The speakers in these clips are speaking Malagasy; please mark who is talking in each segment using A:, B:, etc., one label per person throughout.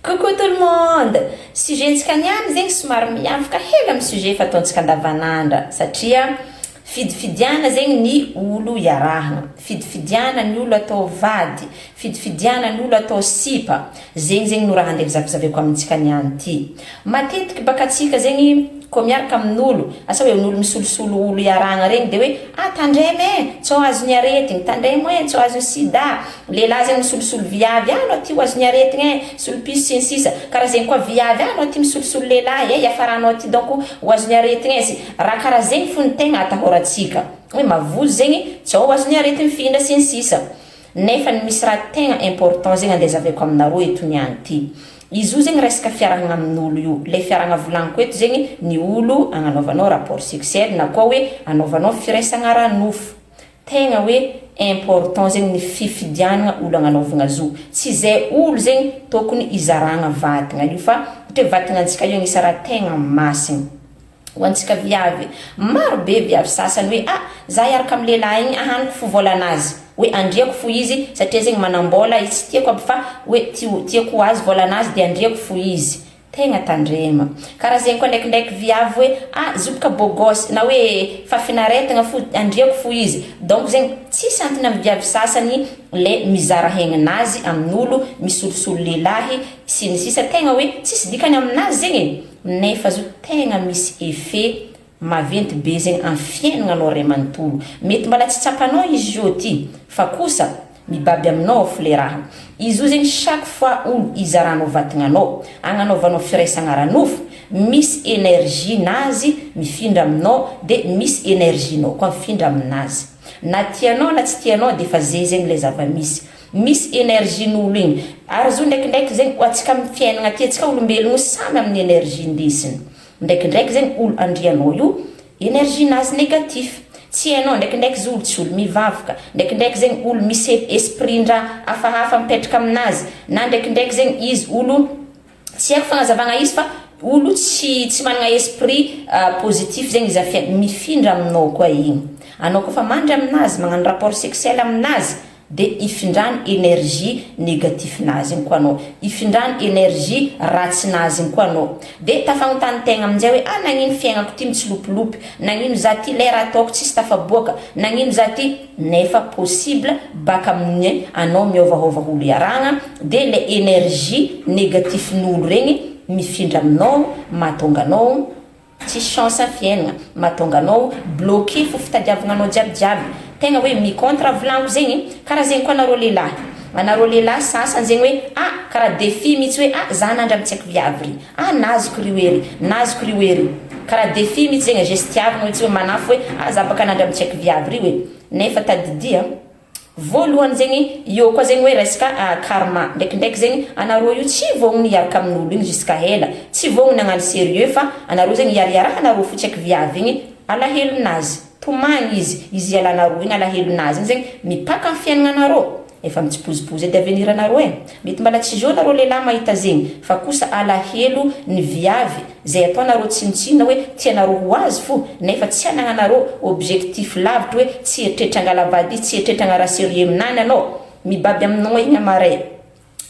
A: Coucou tout le monde! Sujet-ntsika niany zegny somary miavaka hely amin'ny sujet fataontsika andavanandra satria fidifidiana zegny ny olo iarahana, fidifidiana ny olo atao vady, fidifidiana ny olo atao sipa, zegny zegny no raha andeha zavizaveko amintsika niany ty. Matetiky baka atsika zegny Koa miaraka amin'olo, asa hoe olo misolosolo olo iarahagna regny de hoe ah tandremo eh tsao azon'ny aretigny, tandremo eh tsao azon'ny sida, lehilahy zegny misolosolo viavy ah anao ty ho azon'ny aretigny eh, solopiso sy ny sisa, karaha zegny koa viavy ah anao ty misolosolo lehilahy eh hiafaranao aty donc ho azon'ny aretigny eh, sy raha karaha zegny fo ny tegna atahorantsika hoe mavozo zegny tsao ho azon'ny areti-mifindra sy ny sisa. Nefa ny misy raha tegna important zegny andeha azavaiko aminareo eto niany ty. Izy io zegny resaka fiarahagna amin'olo io. Le fiarahagna volagniko eto zegny ny olo agnanaovanao rapport sexuel na koa hoe anaovanao firaisagna ara-nofo. Tegna hoe important zegny ny fifidianagna olo agnanaovagna zo. Tsy zay olo zegny tokony izaragna vatagna io fa satria vatagnantsika io agnisa raha tegna masigny. Ho antsika viavy, maro be viavy sasany hoe ah za hiaraka am lehilahy igny ahaniko fo vôlanazy, hoe andriako fo izy satria zegny manambôla izy tsy tiako aby fa hoe tiako ho azy vôlanazy de andriako fo izy, tegna tandrema. Karaha zegny koa ndraikindraiky viavy hoe ah zo boka beau gosse na hoe fafinaretagna fo andriako fo izy, donc zegny tsisy antony am viavy sasany le mizara hegninazy amin'olo, misolosolo lehilahy sy ny sisa tegna hoe tsisy dikany aminazy zegny e. Nefa zo tegna misy effet maventy be zegny am fiaignanao ray manontolo. Mety mbala tsy tsapanao izy io ty fa kosa mibaby aminao fo le raha. Izy io zegny chaque fois olo izaranao vatagnanao, agnanaovanao firaisagna ara-nofo, misy energie nazy mifindra aminao de misy energie nao koa mifindra aminazy. Na tianao na tsy tianao defa zay zegny le zava-misy. Misy energie n'olo igny. Ary zo ndraikindraiky zegny ho antsika amin'ny fiainagna aty antsika olombelogno samy amin'ny energie indesiny. Ndraikindraiky zegny olo andrianao io energie nazy negatif. Tsy hainao ndraikindraiky zo olo tsy olo mivavaka, ndraikindraiky zegny olo misy esprit ndraha hafahafa mipetraka aminazy, na ndraikindraiky zegny izy olo Tsy haiko fagnazavagna izy fa olo tsy tsy managna esprit positif zegny izy afiaigna, mifindra aminao koa igny, anao koa fa mandry aminazy, magnano rapport sexuel aminazy de ifindrany energie negatif nazy igny koa anao, ifindrany energie ratsinazy igny koa anao, de tafagnontany tegna aminjay hoe ah nagnino fiaignako ty mitsilopilopy, nagnino za ty lera ataoko tsisy tafaboaka, nagnino za ty. Nefa possible baka amin'ny anao miovaova olo iarahagna de le energie negatif n'olo regny mifindra aminao mahatonga anao tsisy chance am fiaignana, mahatonga anao bloqué fo fitadiavagna anao jiaby jiaby, tegna hoe mi contre volagniko zegny, karaha zegny koa anareo lehilahy, anareo lehilahy sasany zegny hoe ah karaha défi mitsy hoe ah za nandry am tsy haiko viavy ry, ah nazoko ry hoe ry, nazoko ry hoe ry. Karaha défi mitsy zegny e, gestiavagna mitsy hoe manafo hoe ah za baka nandry am tsy haiko viavy ry hoe, nefa tadidia voalohany zegny eo koa zegny hoe resaka karma, ndraikindraiky zegny anareo io tsy vognona hiaraka amin'olo igny jusqu'à ela, tsy vognona hagnano sérieux fa anareo zegny iariarahanareo fo tsy haiko viavy igny alahelonazy, tomagny izy, izy ialanareo igny alahelonazy igny zegny mipaka am fiaignanareo. Efa mitsipozipozy edy avenir anareo e! Mety mbala tsy zo nareo lehilahy mahita zegny fa kosa alahelo ny viavy zay ataonareo tsinontsinona hoe tianareo ho azy fo nefa tsy anagnanareo objectif lavitra hoe tsy eritreritra angala vady tsy eritreritra agnaraha serieux aminany anao mibaby aminao igny amaray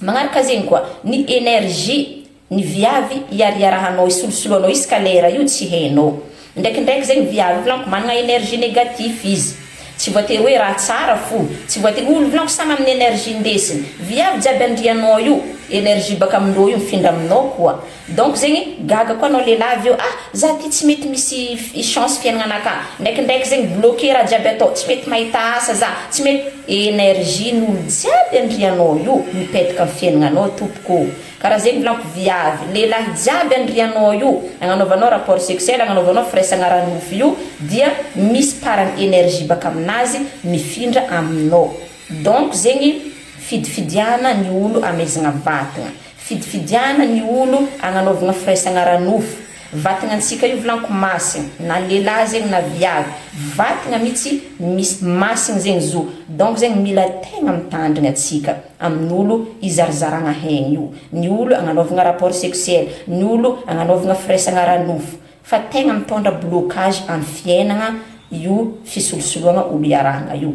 A: magnaraka zegny koa ny energie Ny viavy iariarahanao isolosoloanao isaka lera io tsy hainao. Ndraikindraiky zegny viavy volaniko managna energie negatif izy. Tsy voatery hoe raha tsara fo, tsy voatery, olo volaniko samy amin'ny energie ndesiny. Viavy jiaby andrianao io, energie baka amindreo io mifindra aminao koa. Donc zegny gaga koa anao lehilahy avy eo ah za ty tsy mety misy chance fiaignananakahy. Ndraikindraiky zegny bloqué raha jiaby atao, tsy mety mahita asa za, tsy mety, energie n'olo jiaby andrianao io mipetaka amin'ny fiaignananao tompoko ô. Karaha zegny volaniko viavy, lehilahy jiaby andrianao io, agnanaovanao rapport sexuel, agnanaovanao firaisagna ara-nofo io dia misy part-ny energie baka aminazy mifindra aminao. Donc zegny fidifidiana ny olo amezagna vatagna, fidifidiana ny olo agnanaovagna firaisagna ara-nofo, Vatagna-ntsika io volaniko masigny, na lehilahy zegny na viavy, vatagna mitsy misy masigny zegny zo, donc zegny mila tegna mitandrigny atsika amin'olo izarizaragna hegny io, ny olo agnanaovagna rapport sexuel, ny olo agnanaovagna firaisagna ara-nofo, fa tegna mitondra blocage amy fiaignagna io fisolosoloagna olo iarahagna io.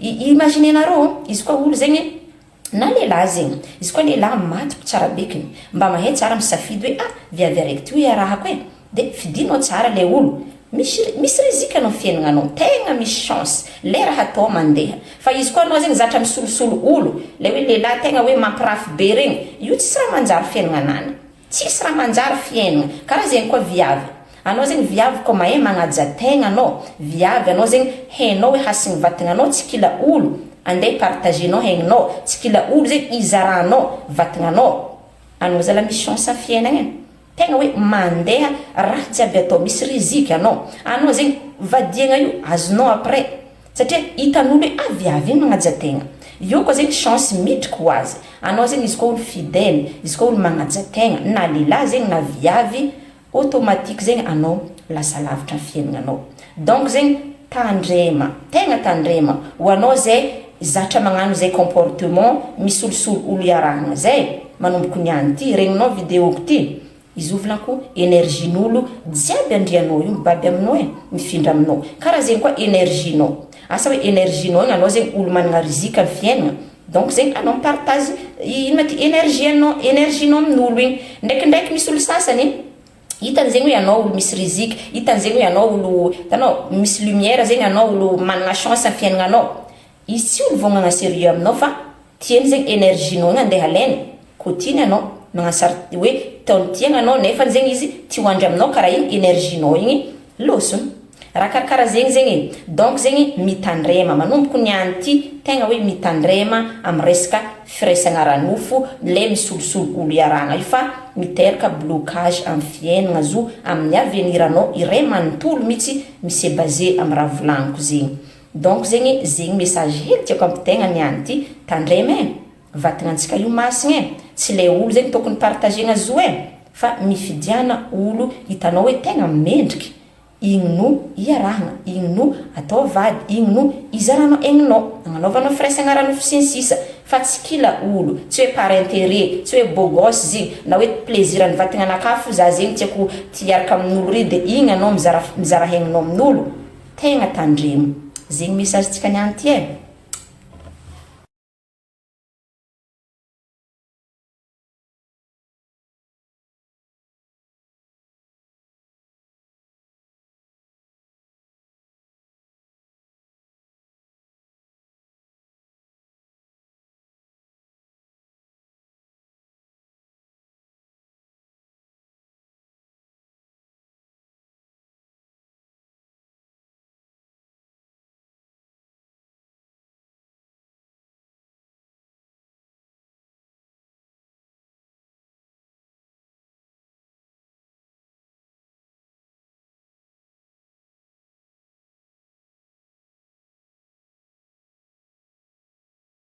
A: I-imaginenareo izy koa olo zegny. Na lehilahy zegny, izy koa lehilahy matoky tsara bekiny, mba mahay tsara misafidy hoe ah viavy araiky ty iarahako e, de fidinao tsara le olo, misy rizika anao fiaignananao, tegna misy chance, le raha atao mandeha. Fa izy koa anao zegny zatra misolosolo olo, le hoe lehilahy tegna hoe mampirafy be regny, io tsisy raha manjary fiaignananany, tsisy raha manjary fiaignana. Karaha zegny koa viavy, anao zegny viavy koa mahay magnaja tegna anao, viavy anao zegny hainao hoe hasigny vatagnanao, tsy kila olo andeha partagenao haigninao, tsy kila olo zegny izaranao vatagnanao, anao zala misy chance amy fiaignana e, tegna hoe mandeha raha jiaby atao, misy rizika anao, anao zegny vadiagna io azonao après, satria hitan'olo hoe ah viavy igny magnaja tegna, io koa zegny chance midriky ho azy, anao zegny izy koa olo fidèle, izy koa olo magnaja tegna, na lehilahy zegny na viavy, automatique zegny anao lasa lavitra amy fiaignananao. Donc zegny tandrema, tegna tandrema, ho anao zay zatra magnano zay comportement misolosolo olo iarahana zay, manomboky niany ty, regninao videoko ty, izy io volaniko énergie-n'olo jiaby andrianao io mibaby aminao e, mifindra aminao, karaha zegny koa énergie-nao, asa hoe énergie-nao igny anao zegny olo manana rizika amy fiaignana, donc zegny anao mipartage ino ma ty énergie-nao, énergie-nao amin'olo igny. Ndraikindraiky misy olo sasany hitany zegny hoe anao olo misy rizika, hitany zegny hoe anao olo hitanao misy lumière zegny anao olo manana chance amy fiaignananao, izy tsy olo voagnana sérieux aminao fa tiany zegny énergie-nao igny andeha alainy, ko tiany anao magnano sary hoe taony tiany anao nefa zegny izy tia hoandry aminao karaha igny énergie-nao igny losony. Raha karakaraha zegny zegny e, donc zegny mitandrema, manomboky niany ty tegna hoe mitandrema amy resaka firaisana ara-nofo le misolosolo olo iarahana io fa miteraka blocage amy fiaignana zo amin'ny avenir-anao iray manontolo mihitsy mise basé amy raha volagniko zegny. Donc zegny zegny message hely tiako ampitegna niany ty, tandrema e, vatagnantsika io masigna e, tsy le olo zegny tokony partagena zo e, fa mifidiana olo hitanao hoe tegna mendriky, igny no iarahana, igny no atao vady, igny no izaranao aigninao, agnanaovanao firaisana ara-nofo sy ny sisa, fa tsy kila olo, tsy hoe par intérêt, tsy hoe beau gosse zegny, na hoe plaisir ny vatagnanakahy fo za zegny tiako tia hiaraka amin'olo ry de igny anao mizara mizara haigninao amin'olo, tegna tandremo. Zegny message-tsika niany ty e.